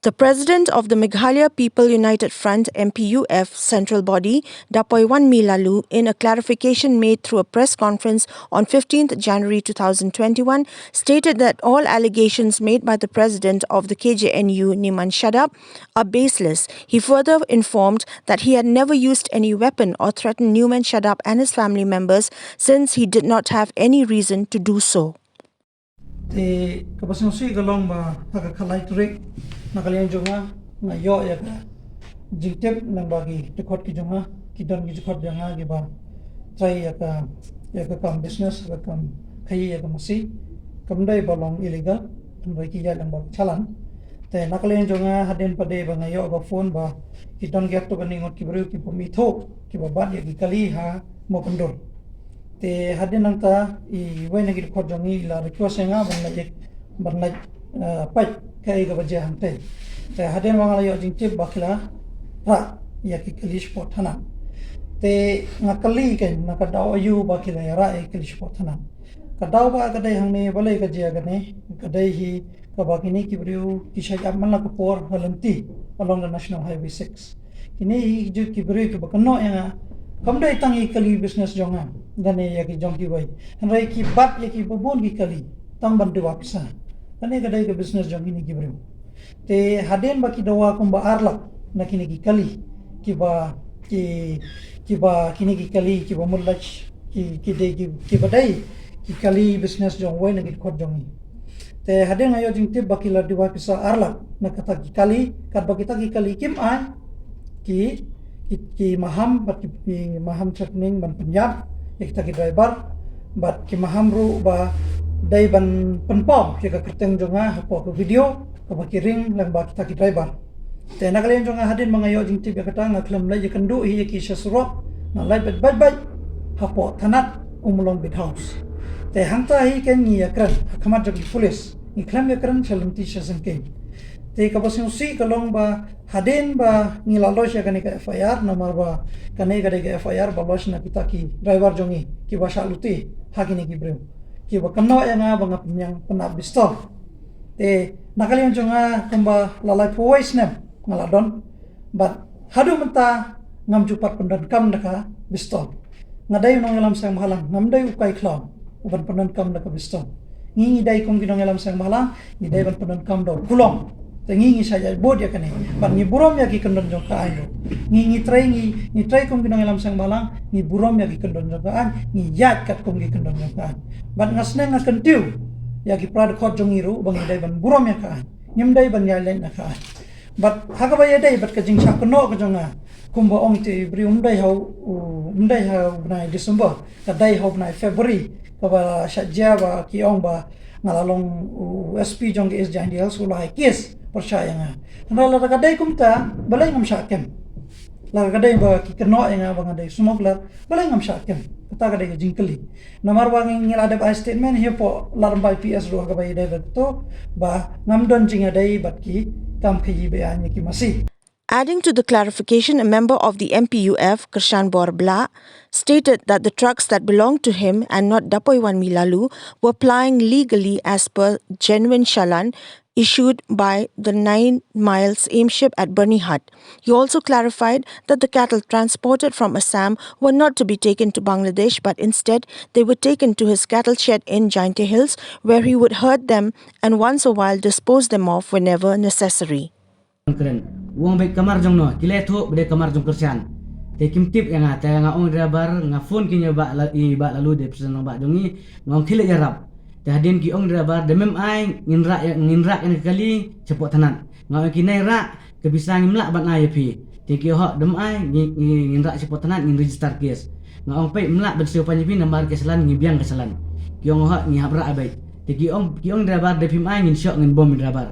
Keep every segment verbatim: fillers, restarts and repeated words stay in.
The president of the Meghalaya People United Front, M P U F, central body, Dapoiwanmi Laloo, in a clarification made through a press conference on fifteenth January two thousand twenty-one, stated that all allegations made by the president of the K J N U, Niman Shadap, are baseless. He further informed that he had never used any weapon or threatened Newman Shadap and his family members, since he did not have any reason to do so. Te kaba sngewsih ka long ba ha ka khatlai tarik na ka liang jong nga nga ïoh ïa ka jingtip lyngba ki dkhot ki jong nga, ki don ki dkhot jong nga kiba trei ïa ka, ïa ka kam business, ïa ka kam khaii ïa ka masi. Kam dei ba long illegal, hynrei ki ïaid lyngba ka challan. Te na ka liang jong nga hadien pat de ba nga ïoh ka phone ba ki don kitu kine ngut ki briew kiba mih thuh kiba bat ïa ki kali ha Mawkyndur. Te hadien nangta iwei na ki dkhot jong ngi i la request ïa nga ban leit, ban leit, eh, peit kaei kaba jia hangtei. Te hadien ba nga la ïoh jingtip ba ki la rah ïa ki kali shapoh thanat. Te nga kylli keiñ na ka daw aïu ba ki la ïa rah ïa ki kali shapoh thanat. Ka daw ba ka dei hangne, balei ka jia kane, ka dei hi kaba kine ki briew ki shait ap man la ka por ha lynti along the National Highway six. Kine hi ki briew kiba kynnoh ïa nga, kam dei tang ïa ki kali business jong nga, kane ïa ki jong kiwei, hynrei ki bat ïa kiba bun ki kali tang ban duwai pisa. Kane ka dei ka business jong kine ki briew. Te hadien ba ki dawa kumba ar lak na kine ki kali kiba, ki, kiba kine ki kali kiba mut lait ki, ki dei ki, kiba dei ki kali business jong uwei na ki dkhot jong ngi. Te hadien nga ïoh jingtip ba ki la duwai pisa ar lak na kata ki kali, katba kita ki kali kim ai ki, ki, ki maham bad ki, ki maham threatening ban pynïap ïa kita ki driver, bad ki maham ruh ba dei ban pynpaw ïa ka kyrteng jong nga hapoh ka video kaba ki ring lyngba kita ki driver. Te na ka liang jong nga hadien ba nga ïoh jingtip ïa kata nga khlem leit ïakynduh hi ïa ki sha surok, nga leit beit beit beit hapoh thanat Ummulong Beat House. Te hangta hi keiñ ngi ïakren ha khmat jong ki pulit, ngi khlem ïakren sha lynti sha syngkien. Te kaba sngewsih ka long ba hadien ba ngi la lodge ïa kane ka F I R, namar ba kane ka dei ka F I R ba lodge na kita ki driver jong ngi kiba shah lute ha kine ki briew, kiba kynnoh ïa nga ba nga pynïap pynap pistol. Te na ka liang jong nga kumba la laiphew wei snem nga la don, bad haduh mynta ngam ju pat pyndonkam da ka pistol. Nga dei u nongïalam seng bhalang, ngam dei u kai khlaw uban pyndonkam da ka pistol. Ngi, ngi dei kum ki nongïalam seng bhalang, ngi dei ban pyndonkam da u kulong. Te ngi, ngi shah ïaid bud ïa kane, bad ngi burom ïa ki kyndon jong ka aiñ ruh. Ngi, ngi trei, ngi, ngi trei kum ki nongïalam seng bhalang, ngi burom ïa ki kyndon jong ka aiñ, ngi ïaid katkum ki kyndon jong ka aiñ. Bad nga sneng nga kyntiew ïa ki para dkhot jong ngi ruh ba ngi dei ban burom ïa ka aiñ, ngim dei ban ïaid leit na ka aiñ. Bad ha kaba ïadei bad ka jingshah kynnoh ka jong nga, kumba ong ïa i briew, ym dei ha u, ym dei ha u bnai December, ka dei ha u bnai February kaba shah jia ba ki ong ba nga la long u S P jong ka East Jaintia Hills u la ai case pyrshah ïa nga. Hynrei lada ka dei kumta, balei ngam shah kem? Lada ka dei ba ki kynnoh ïa nga ba nga dei smuggler, balei ngam shah kem? Kata ka dei ka jingkylli. Namar ba ngi, ngi la dep ai statement hapoh Laitumkhrah P S ruh ha kaba ïadei bad kato, ba ngam don jingïadei bad ki kam khaii be-aiñ ïa ki masi. Adding to the clarification, a member of the M P U F, Krishan Bor Blah, stated that the trucks that belonged to him and not Dapoiwanmi Laloo were plying legally as per genuine challan issued by the Nine Mile Sameem Ship at Byrnihat. He also clarified that the cattle transported from Assam were not to be taken to Bangladesh, but instead they were taken to his cattle shed in Jaintia Hills, where he would herd them and once a while dispose them off whenever necessary. Kren. U ong beit kamar jong no, ki la ïathuh ba dei kamar jong Krishan. Te kim tip ïa nga, te nga ong driver, nga phone keiñ ïa i Bah La-, i Bah Laloo, dei president rangbah jong ngi, nga ong khie leit ïarap. Te hadien ki ong driver, da mem ai, ngin rah ïa, ngin rah ïa ka kali shapoh thanat. Nga ong ïa ki, nai rah, ka pisa ngim lah ban ai ïa phi. Te ki ong hooid, da mem ai, ngi, ngi, ngin rah shapoh thanat, ngin register case. Nga ong peit, ym lah ban siew pañ ïa phi namar ka challan, ngi biang ka challan. Ki ong hooid, ngi hap rah beit. Te ki ong, ki ong driver, da phim ai ngin shoh, ngin bom ïa driver.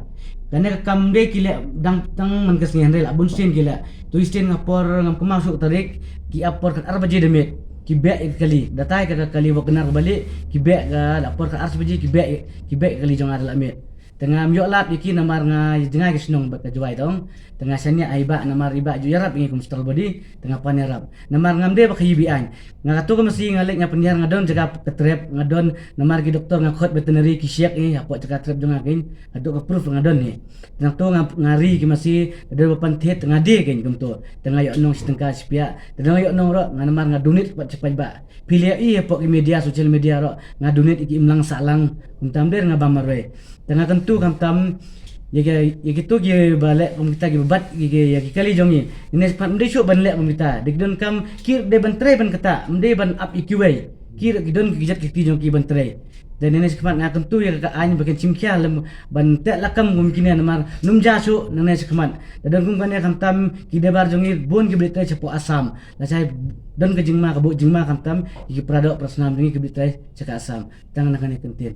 Kane ka kam dei ki leh dang tang man ka sngi, hynrei la bun sien ki leh. Te shisien nga por ngam kynmaw shuh tarik, ki ap por kat ar baje da miet, ki beh ïa ka kali. Da tai ka, ka kali Wagner ba lieh, ki beh ka, da por kat ar baje ki beh, ki beh ïa ka kali jong nga da la miet. Te ngam ïoh lad ïa ki namar nga jngai ka shnong bad ka Jowai dong. Te nga shaniah ai ba namar i ba ju ïarap ïa ngi kum central body. Te nga pan ïarap namar ngam dei ba ka U B I. Nga katu ka masi nga leit nga pynïar nga don jaka ka trep nga don namar ki doktor nga khot veterinary ki siak ïa hapoh jaka trep jong nga kin. Haduh ka proof nga don hi. Te nangtu nga, nga ri ki masi ka dei ba pan thied nga dei kin kumtu. Te nga ïoh nong shi tyngka shi piah. Te nga ïoh nong ro nga namar nga donate pat shi paidbah. Phi leh i hapoh ki media, social media ro nga donate i ki imlang sahlang. Kumta mder nga ba marwei. Te nga kyntu khamtam ïa ki, ïa kitu ki ba leh kum kita ki ba bat ïa ki, ïa ki kali jong ngi. Nane shi khmat mdei shuh ban leh kum kita. Dei ki don kam ki dei ban trei ban kata, mdei ban ap ïa kiwei. Ki, ki don ki jait ki kti jong ki ban trei. Te nane shi khmat nga kyntu ïa ka aiñ ba kin shim khia lem ban teh lakam kum kine namar ym ja shuh nane shi khmat. Te don kum kane khamtam ki dei bar jong ngi bun ki ba leit trei shapoh Assam. Lashai don ka jingma ka buh jingma khamtam ïa ki para doh para snam jong ngi ki ba leit trei sha ka Assam. Tang na kane kyntien.